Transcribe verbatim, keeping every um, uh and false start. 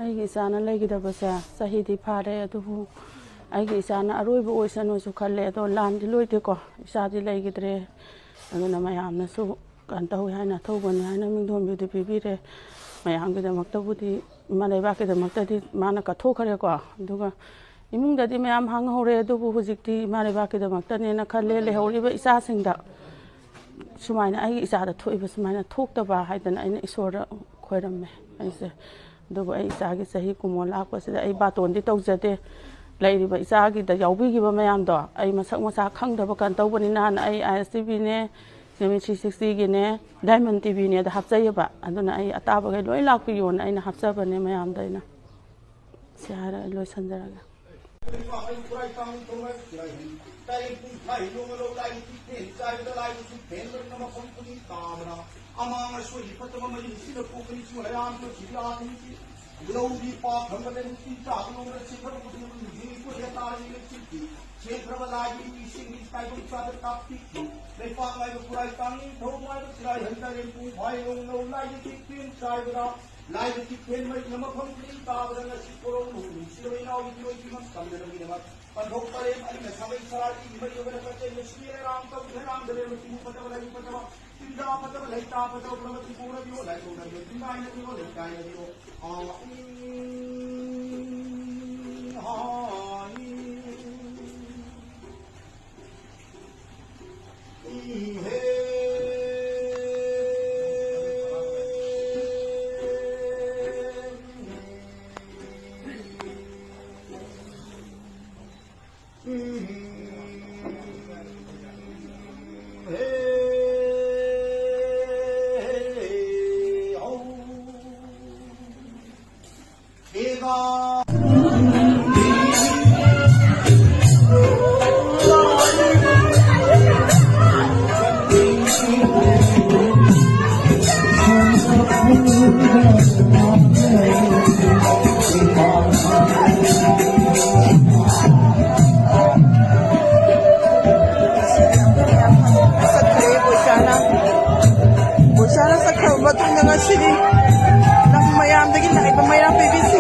ꯑꯩꯒꯤ ꯏꯆꯥꯅ ꯂꯩꯈꯤꯗꯕꯁꯦ ꯆꯍꯤꯗꯤ ꯐꯥꯔꯦ, ꯑꯗꯨꯕꯨ ꯑꯩꯒꯤ ꯏꯆꯥꯅ ꯑꯔꯣꯏꯕ ꯑꯣꯏꯁꯅꯨꯁꯨ ꯈꯜꯂꯦ꯫ ꯑꯗꯣ ꯂꯥꯟꯗꯤ ꯂꯣꯏꯗꯦꯀꯣ, ꯏꯆꯥꯗꯤ ꯂꯩꯈꯤꯗ꯭ꯔꯦ꯫ ꯑꯗꯨꯅ ꯃꯌꯥꯝꯅꯁꯨ ꯀꯩꯅꯣ ꯇꯧꯋꯤ ꯍꯥꯏꯅ, ꯑꯊꯧꯕꯅꯤ ꯍꯥꯏꯅ ꯃꯤꯡꯊꯣꯟꯕꯨꯗꯤ ꯄꯤꯕꯤꯔꯦ꯫ ꯃꯌꯥꯝꯒꯤꯗꯃꯛꯇꯕꯨꯗꯤ, ꯏꯃꯥ ꯂꯩꯕꯥꯛꯀꯤꯗꯃꯛꯇꯗꯤ ꯃꯥꯅ ꯀꯠꯊꯣꯛꯈ꯭ꯔꯦꯀꯣ꯫ ꯑꯗꯨꯒ ꯏꯃꯨꯡꯗꯗꯤ ꯃꯌꯥꯝ ꯍꯥꯡꯍꯧꯔꯦ, ꯑꯗꯨꯕꯨ ꯍꯧꯖꯤꯛꯇꯤ ꯏꯃꯥ ꯂꯩꯕꯥꯛꯀꯤꯗꯃꯛꯇꯅꯦꯅ ꯈꯜꯂꯦ꯫ ꯂꯩꯍꯧꯔꯤꯕ ꯏꯆꯥꯁꯤꯡꯗ ꯁꯨꯃꯥꯏꯅ ꯑꯩꯒꯤ ꯏꯆꯥꯗ ꯊꯣꯛꯏꯕ ꯁꯨꯃꯥꯏꯅ ꯊꯣꯛꯇꯕ ꯍꯥꯏꯗꯅ ꯑꯩꯅ ꯏꯁꯣꯔꯗ ꯈꯣꯏꯔꯝꯃꯦ ꯑꯩꯁꯦ꯫ ꯑꯗꯨꯕꯨ ꯑꯩ ꯏꯆꯥꯒꯤ ꯆꯍꯤ ꯀꯨꯟꯃꯉꯥ ꯂꯥꯛꯄꯁꯤꯗ ꯑꯩ ꯕꯥꯇꯣꯟꯗꯤ ꯇꯧꯖꯗꯦ꯫ ꯂꯩꯔꯤꯕ ꯏꯆꯥꯒꯤꯗ ꯌꯥꯎꯕꯤꯈꯤꯕ ꯃꯌꯥꯝꯗꯣ ꯑꯩ ꯃꯁꯛ ꯃꯁꯥ ꯈꯪꯗꯕ ꯀꯩꯅꯣ ꯇꯧꯕꯅꯤꯅ, ꯑꯩ ꯑꯥꯏ ꯑꯦꯁ ꯇꯤ ꯚꯤꯅꯦ, ꯁꯤꯃꯤ ꯊ꯭ꯔꯤ ꯁꯤꯛꯁꯇꯤꯒꯤꯅꯦ, ꯗꯥꯏꯃꯟ ꯇꯤ ꯚꯤꯅꯦꯗ ꯍꯥꯞꯆꯩꯌꯦꯕ꯫ ꯑꯗꯨꯅ ꯑꯩ ꯑꯇꯥꯕꯈꯩ ꯂꯣꯏ ꯂꯥꯛꯄꯤꯌꯣꯅ ꯑꯩꯅ ꯍꯥꯞꯆꯕꯅꯦ ꯃꯌꯥꯝꯗ ꯑꯩꯅ꯫ ꯁꯤ ꯍꯥꯏꯔꯒ ꯑꯩ ꯂꯣꯏꯁꯤꯟꯖꯔꯒꯦ꯫ ꯇꯥꯏꯕꯪ ꯄꯨꯝ ꯊꯥꯏ ꯅꯣꯡꯃ ꯂꯧ ꯂꯥꯏꯒꯤ ꯊꯤꯛ ꯐꯦꯟ ꯆꯥꯏꯕꯗ ꯂꯥꯏꯒꯤ ꯊꯤꯛ ꯐꯦꯟ ꯃꯩꯅ ꯃꯐꯝ ꯈꯨꯗꯤꯡ ꯇꯥꯕꯗ ꯑꯃꯥꯡ ꯑꯁꯣꯏꯒꯤ ꯐꯠꯇꯕ ꯃꯩ ꯅꯨꯡꯁꯤꯅ ꯄꯣꯛꯀꯅꯤ ꯆꯤꯡ ꯂꯩꯔꯥꯡ ꯄꯨꯟꯁꯤꯒꯤ ꯑꯥꯊꯤꯡꯁꯤ ꯂꯧꯔꯤ ꯄꯥꯛ ꯊꯪꯕꯗ ꯅꯨꯄꯤ ꯆꯥꯕ ꯅꯣꯡꯃꯗ ꯆꯤꯡꯈꯠ ꯈꯨꯗꯤꯡ ꯅꯨꯃꯤꯠ ꯀꯣꯏꯔ ꯇꯥꯔꯤ ꯂꯩꯆꯤꯜꯒꯤ ꯆꯦꯟꯈ꯭ꯔꯕ ꯂꯥꯏꯒꯤ ꯅꯨꯄꯤꯁꯤꯡꯒꯤ ꯇꯥꯏꯕꯪ ꯆꯥꯗ ꯇꯥꯛꯄꯤꯈꯤ꯫ ꯂꯩꯄꯥꯛ ꯉꯥꯏꯕ ꯈꯨꯔꯥꯏ ꯇꯥꯡꯅꯤꯡ ꯊꯧ ꯉꯥꯏꯕ ꯆꯤꯔꯥꯏ ꯍꯟꯖꯔꯦ ꯄꯨꯡ ꯐꯥꯏ ꯅꯣꯡ ꯂꯧ ꯂꯥꯏꯒꯤ ꯊꯤꯛ ꯐꯦꯟ ꯆꯥꯏꯕꯗ ꯂꯥꯏꯒꯤ ꯊꯤꯛ ꯐꯦꯟ ꯃꯩꯅ ꯃꯐꯝ ꯈꯨꯗꯤꯡ ꯇꯥꯕꯗ ꯉꯁꯤ ꯀꯣꯔꯧ ꯅꯨꯡꯁꯤꯔꯕ ꯏꯅꯥꯎꯒꯤ ꯃꯤꯑꯣꯏꯒꯤ ꯃꯇꯝꯗ ꯅꯪꯒꯤꯗꯃꯛ ꯄꯟꯊꯧ ꯄꯔꯦꯡ ꯑꯔꯤꯡꯕ ꯁꯥꯒꯩ ꯁꯔꯥꯒꯤ ꯃꯔꯤ ꯑꯣꯏꯅ ꯀꯠꯆꯩ꯫ ꯉꯁꯤꯗꯤ ꯂꯩꯔꯥꯡ ꯇꯧꯗꯨꯅ ꯂꯥꯡꯗ ꯂꯩꯔꯕ ꯏꯃꯨꯡ ꯐꯠꯇꯕ ꯂꯥꯏꯔꯤꯛ ꯐꯠꯇꯕ ꯇꯤꯟꯖꯥ ꯐꯠꯇꯕ ꯂꯩꯇꯥ ꯐꯠꯇꯕ ꯄꯨꯝꯅꯃꯛ ꯄꯨꯔꯕꯤꯌꯣ꯫ ꯂꯥꯏꯊꯣꯛꯅꯕꯤꯌꯣ, ꯇꯤꯟꯒꯥꯏꯅꯕꯤꯌꯣ, ꯂꯩꯀꯥꯏꯅꯕꯤꯌꯣ꯫ ꯑꯥ, ꯎꯝ, ꯑꯥ, ꯎꯝ꯫ ꯆꯠꯈ꯭ꯔꯦ ꯕꯣꯏꯆꯥꯅ꯫ ꯕꯣꯏꯆꯥꯅ ꯆꯠꯈ꯭ꯔꯕ ꯃꯇꯨꯡꯗ ꯉꯁꯤꯗꯤ ꯂꯝ ꯃꯌꯥꯝꯗꯒꯤ ꯂꯥꯛꯏꯕ ꯃꯩꯔꯥ ꯄꯤꯕꯤꯁꯤꯡ